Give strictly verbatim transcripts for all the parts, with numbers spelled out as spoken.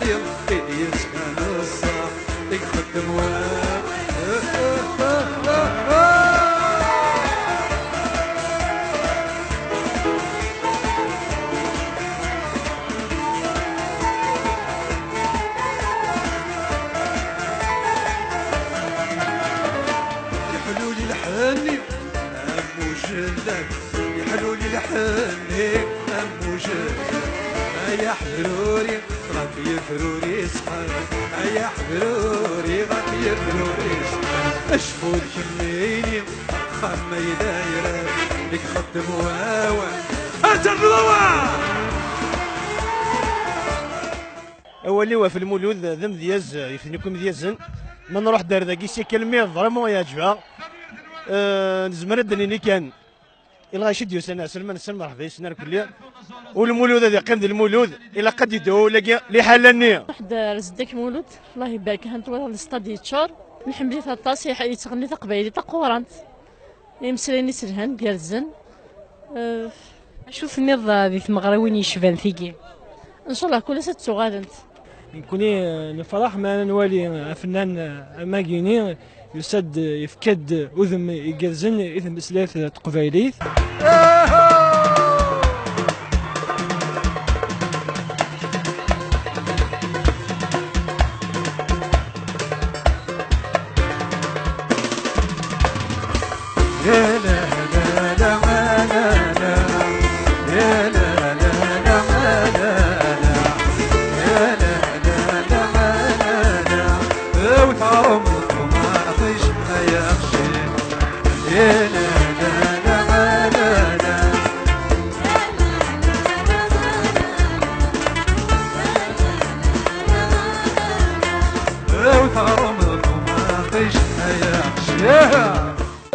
I d-yeskan ṣṣeḥ i ixeddem wa. Iḥluli lḥenni am ujellal, iḥluli lḥenni am ujellal. Ay aḥebruri ɣef yefruri ṣḥan, ay aḥebruri ɣef yefruri ṣḥan. Acfu d kemmini, axxam ma yella yrar, i ixeddem wawal. Ad terfed awal! Awal-iw ɣef Lmulud d amedyaz, yif-ten akk imedyazen. Ma nruḥ-d ar dagi, c'est quelqu'un vraiment yeɛǧeb-aɣ. Euh, nezmer ad d-nini kan i lɣaci d-yusan, ɛeslama-nsen, merḥba yes-sen ar kulli. U Lmulud ad yeqqim d Lmulud, ilaq ad yeddu ulagi liḥala-nni. Ruḥ-d ar Zeddak Mulud, Allah ibarek, ha twalaḍ lestad yeččur. Nḥemmel-it aṭas, yettɣenni taqbaylit taqurant. Imeslayen-is lhan, gerrzen. Eh, Acu tenniḍ, eh, di tmeɣriwin yecban tigi? Ncallah kul ass ad ttuɣalent. Nekkni, eh, nefreḥ mi ara nwali afennan, eh, am wagini yusa-d, eh, yefka-d udem igerrzen i tmeslayt taqbaylit.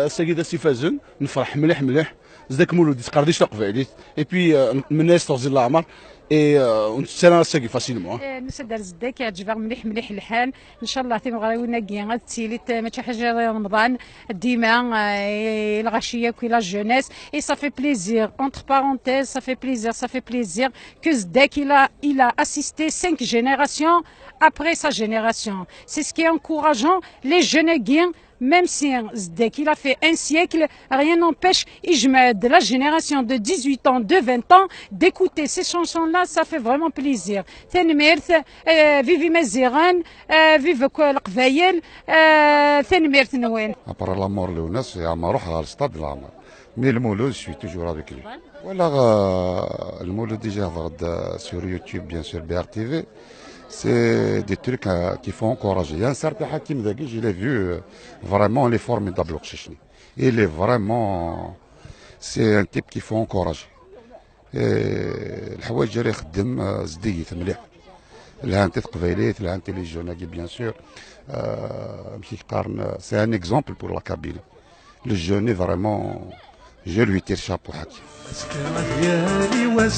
Ass-agi d ass ifazen, nefreḥ mliḥ mliḥ. Zeddak Mulud yettqerdic taqbaylit, et puis, euh, nmenna-as teɣzi n leɛmer, et, euh, ur nettu ara ass-agi facilement, hein. Eh, nusa-d ar Zeddak, yeɛǧeb-aɣ mliḥ mliḥ lḥal. Ncallah timeɣriwin-agi ad ttilint, eh, mačči ḥaca i Remḍan, dima, eh, i lɣaci akk, i la jeunesse. Et ça fait plaisir, entre parenthèses, ça fait plaisir, ça fait plaisir que Zeddak, il a, il a assisté cinq générations après sa génération. C'est ce qui est encourageant. Les jeunes, même si Zeddak, il a fait un siècle, rien n'empêche, il de la génération de dix-huit ans, de vingt ans, d'écouter ces chansons-là, ça fait vraiment plaisir. Tanemmirt, euh, vive Imaziɣen, euh, vive Leqbayel, euh, tanemmirt-nwen. Après la mort Lewnas, yeɛmer ruḥ ɣer stade leɛmer. Mais Lmulud, je suis toujours avec lui. Voilà, euh, Lmulud déjà, euh, sur YouTube, bien sûr, B R T V. C'est des trucs, euh, qu'il faut encourager. Il y a un certain Hakim Dagi, je l'ai vu, euh, vraiment, il est formidable, Chechni. Il est vraiment, c'est un type qu'il faut encourager. Et الحوايج اللي يخدم، آه، زديت مليح. لهانت تقبيليت، لهانت les jeunes, bien sûr. آه، ماشي يقارن، c'est un exemple pour la Kabylie. Le jeune est vraiment, je lui tire chapeau, Hakim. Azekka ad yali wass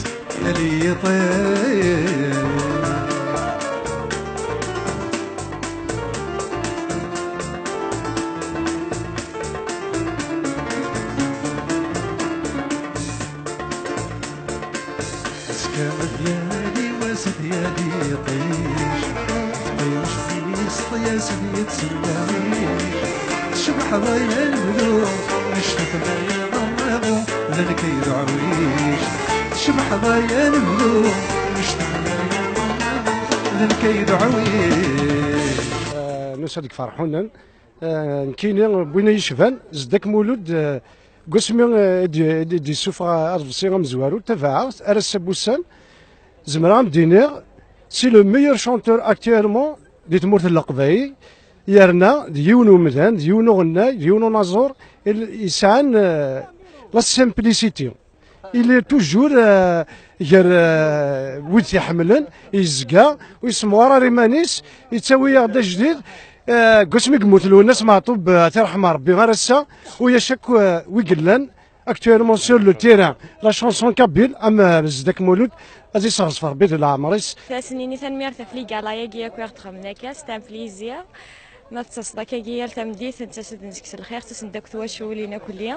ad yali iṭij, teqqimec di ṣeṭyas di tsellamin. Tcebḥeḍ ay anebdu, nectet ma yaḍ amaḍu, d nekk ay d uɛwij. Tcebḥeḍ ay anebdu, nectet ma yaḍ amaḍu, d nekk ay d uɛwij. Eh, nusa-d deg Ferḥunen. Eh, nekkini, win i yi-yecban, Zeddak Mulud, eh, deg wasmi, eh, i d-, i d-, i d-yessufeɣ aḍebsi amezwaru, tabaɛeɣ-t, ar ass-a n wussan, zemreɣ ad m-d-iniɣ, c'est le meilleur chanteur actuellement di tmurt n Leqbayel, yerna d yiwen umdan, d yiwen uɣennay, d yiwen unaẓur, il-, yesɛan, eh, la simplicité. Il est toujours, euh, gar, euh, wid t-iḥemmlen, yezga, ur yessemɣar ara iman-is, yettawi-yaɣ-d ajdid. Euh, deg wasmi yemmut Lwennas Meɛṭub, euh, ad t-irḥem Rebbi, ar ass-a, ulac akk, euh, wi yellan actuellement sur le terrain. La chanson kabyle, am, euh, Zeddak Mulud, ad yesseɣzef Rebbi di leɛmer-is. Ad as-nini tanemmirt ɣef ligala-agi akk i ɣ-d-xedmen akka, c'est un plaisir. Ma tettaseḍ akkagi yal tameddit, nettas-d, nezg s lxir, ttasent-d akk twaculin akk-lli.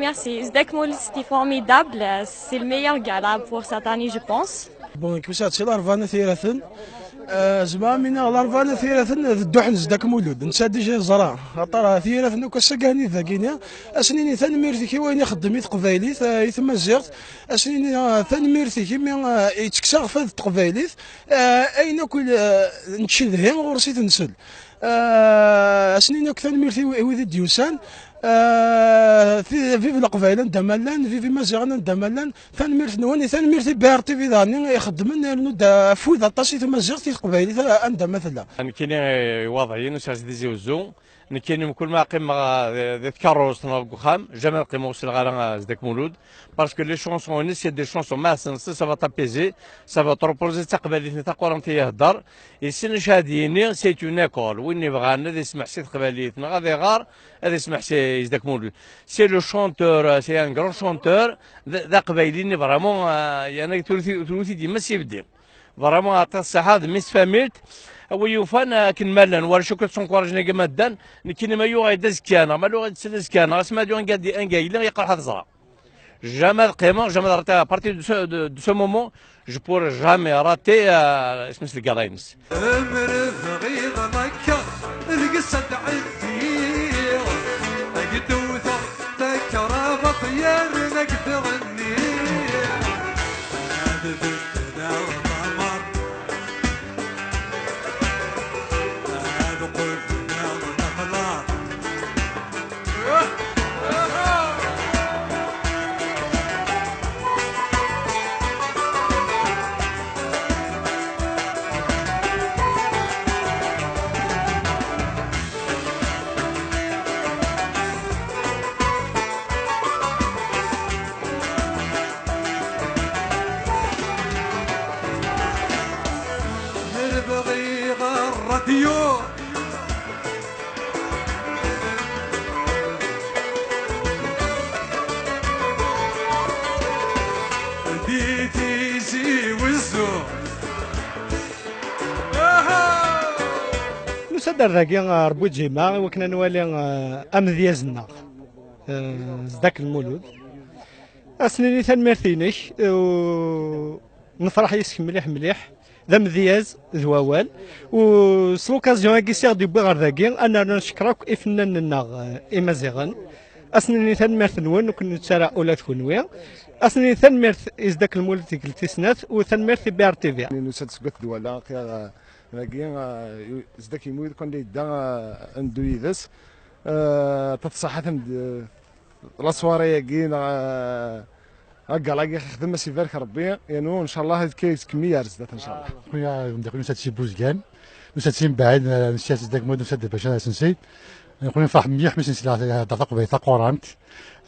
Merci. Zeddak Mulud, c'était formidable. C'est le meilleur gala pour cette année, je pense. Bon, kusa si Larebɛa n At Yiraten. Eh, zma mi neɣ Larebɛa n At Yiraten d dduḥ n Zeddak Mulud. Netta déjà yeẓra. Aṭar At Yiraten akk ass-agi dagini. Asen-ini tanemmirt-ik i wayen ixeddem i teqbaylit, eh, i tmaziɣt. Asen-ini, eh, tanemmirt-ik imi, eh, yettekkes aɣfad n teqbaylit. Eh, ayen akk i, eh, nettcedhi ɣur-s i tensel. Eh, asen-ini akk tanemmirt i, i wid i d-yusan. Eh, ti-, vive Leqbayel anda ma llan, vive Imaziɣen anda ma llan. Tanemmirt-nwen, tanemmirt i B R T V daɣen i ixeddmen, yernu-d afud aṭas i tmaziɣt, i teqbaylit, eh, anda ma tella. Nekkini, eh, iwaḍ-iyi, usiɣ-as di Tizi Uzzu. Nekkini mkul ma qqimeɣ, eh, di, di tkeṛṛust neɣ deg uxxam, jamais ad qqimeɣ ur sliɣ ara, eh, Zeddak Mulud. Parce que les chansons-ines, c'est des chansons, ma asen-, ça va t'apaiser, ça va te reposer, d taqbaylit-nni taqurant i ihedder. Yessen acu ad yini, c'est une école. Win ibɣan ad yesmeḥsi teqbaylit, neɣ ad iɣer, ad yesmeḥsi Zeddak Mulud. C'est le chanteur, c'est un grand chanteur. D, d aqbayli-nni vraiment, euh, yerna ur t-, ur t-id-yemma s ibeddi. Vraiment, aṭas ṣṣeḥḥa d mmi-s n tfamilt. A wi yufan, akken ma llan, war acu ad ttsenkuṛajen agi ma ddan, nekkini ma yuɣ-d azekka, neɣ ma yuɣ-d azekka, neɣ asma d anga, anga yella, yeqreḥ ad ẓreɣ. Jamais ad qqimeɣ, jamais ad rater, à partir de ce, de, de ce moment, je pourrais jamais rater, euh, isem-is, lgala-ines. Amer bɣiɣ akka, deg-s ad ɛeddiɣ, ad d-wteɣ takrabaṭ yerna ad tɣenni. Ad beddleɣ lamer, ad qebleɣ lexlaṭ. Bɣiɣ ṛṛadyu. Di Tizi Wezzu. Nusa-d ar dagi, eh, Rebbi Ǧima, i wakken ad nwali, eh, amedyaz-nneɣ, eh, Zeddak Lmulud. Ad s-nini tanemmirt-inek, eh, nefreḥ yes-k mliḥ mliḥ. D amedyaz d wawal. U s l'occasion-agi s i ɣ-d-yewwi ɣer dagi, ad nernu neckeṛ akk ifennanen-nneɣ, eh, imaziɣen. Ad s-nini tanemmirt-nwen, ur ken-nettarra ula d kenwi. Ad s-nini tanemmirt i Zeddak Lmulud tikkelt tis snat, u tanemmirt i B R T V. Nusa-d seg At Dwala, qiɣ, eh, dagi, eh, Zeddak Lmulud kan yedda, eh, ad neddu yid-s. Eh, taṣaḥat am d-, eh, la soirée-agi, neɣ, eh, agala-agi, xdem, as ibarek Rebbi, yernu, ncallah, ad k-, ad tkemmel ar zdat, ncallah. Nekni, ah, nekni nusa-d si Buzgan, nusa-d si mebɛid, eh, nesya Zeddak Lmulud, nusa-d bac ad as-nsi. Nekni nefreḥ mliḥ mi s-nesla hder taqbaylit taqurant,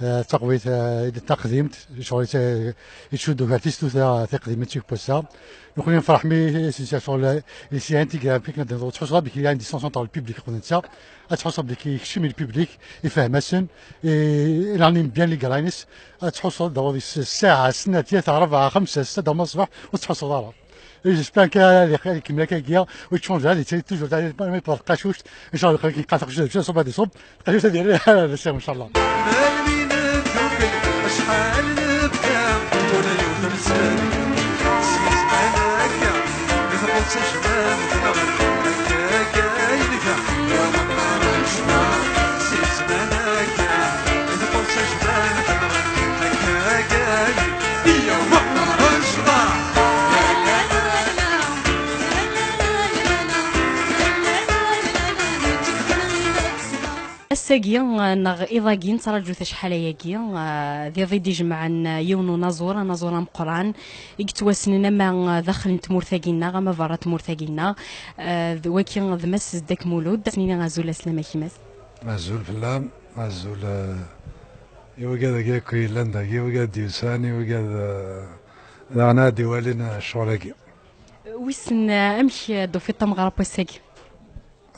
eh, taqbaylit, eh, i d taqdimt, ccɣel i, i tcuddu gar tis tuta tiqdimin d tikkwasa. Nekni nefreḥ mi s-nesla ccɣel, eh, il s'est intégré, akken ad d-nehder, tḥusseḍ belli il y a une distance entre le public akked netta, ad tḥusseḍ belli yekcem le public, ifhem-asen, i, il anime bien les gars-ines, ad tḥusseḍ d awaḍ-is ssaɛa, snat, tlata, rebɛa, xemsa, setta, d amas ṣṣbeḥ, ur tettḥusseḍ ara. Et j'espère que ad ikemmel akka, ur yettchange ara, yettali toujours, armi tewweḍ tqacuct, inchallah, ad iqqar taqacuct, ad iṣubb, ad iṣubb, tqacuct ad yerr, ad iṣubb, inchallah. Acḥal nebka, ula yiwet ur nesmel. Si zman akka, i tquds acmam, akka, akka i nefeq. Si zman akka, i tquds acmam, akka, akka i, ya wa, acḍa. Ass-agi, eh, neɣ iḍ-agi, nettraǧu-t acḥal ayagi, eh, d iḍ i d-ijemɛen, eh, yiwen unaẓur, anaẓur ameqqran, i yettwassnen ama, eh, daxel n tmurt-agi-nneɣ, ama berra tmurt-agi-nneɣ. Eh, d waki d Mass Zeddak Mulud. Ad s-nini azul, aslama-k, Mass. Azul fell-am, azul, eh, i wigad-agi akk yellan dagi, i wigad d-yusan, i wigad, eh, daɣen ad d-iwalin, eh, ccɣel-agi. Wissen, eh, amek, eh, d-tufiḍ tameɣra n wass-agi?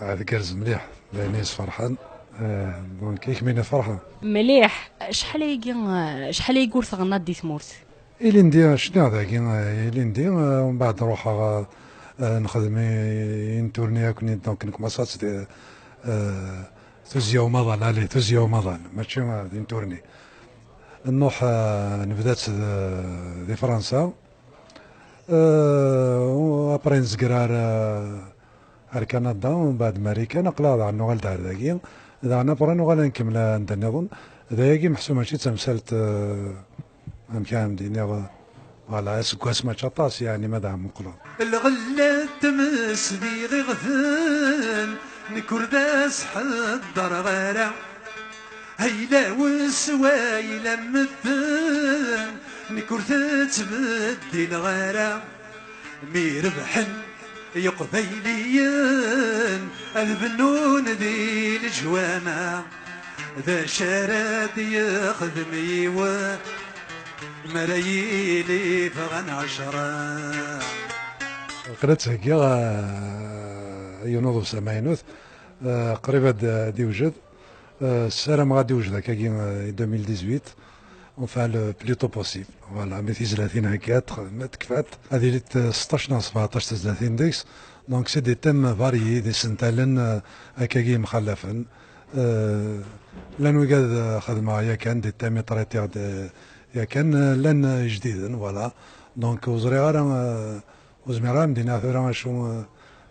Ah, tgerrez mliḥ, d ayen yesferḥen. Eh, donc, i kemmini ferḥeɣ. Mliḥ. Acḥal ayagi, acḥal ayagi ur tɣennaḍ di tmurt? Ilindi, cniɣ dagi, eh, ilindi, eh, umbeɛd ruḥeɣ, eh, eh, nexdem i, i une tournée akk-nni, donc, nekmaṣatt di, eh, tuzzya umaḍal, allez, tuzzya umaḍal, mačči, eh, d une tournée. Nruḥ, eh, nebda-tt d, di Fransa. Euh, après nezger ar, ar Kanada, umbeɛd Marikan, aql-aɣ daɣen nuɣal-d ar dagi. Daɣen après nuɣal ad nkemmel anda nniḍen. D ayagi meḥsub mačči d tamsalt, euh, amek ara m-d-iniɣ, voilà, aseggas mačči aṭas, yeɛni ma daɣen meqqleɣ. Lɣella tmes di ɣiɣden, nekk ur d as-ḥeddreɣ ara. Ayla-w s wayla n medden, nekk ur tettbeddileɣ ara. Mi rebḥen Yeqbayliyen ad bennun di leǧwama, d acu ara d-yexdem yiwen mi ara yili ffɣen ɛecra? Aql-i ttheggiɣ, eh, yiwen uḍebsi amaynut, eh, qrib ad, ad d-iwjed. Euh, ssarameɣ ad d-iwjed akkagi, euh, i deux mille dix-huit, enfin le plus tôt possible. Voilà, mi tizlatin heggat, ma tekfat, ad ilint, euh, seṭṭac neɣ sebɛeṭṭac tezlatin deg-s. Donc c'est des thèmes variés, d isentalen, euh, akkagi yemxallafen. Euh, llan wigad, euh, xedmeɣ yakan, des thèmes i traitiɣ d, yakan, euh, llan, euh, ijdiden, voilà. Donc ur ẓriɣ ara, euh, Ur zmireɣ ara ad m-d-iniɣ tura acu, eh,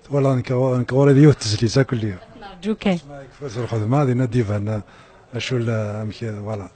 twalaḍ nekk, nekk ɣur-i d yiwet tezlit akk lliɣ. Nerǧu kan. Ma yekfa s lxedma, dinna d-iban, eh, acu la, amek, eh, voilà.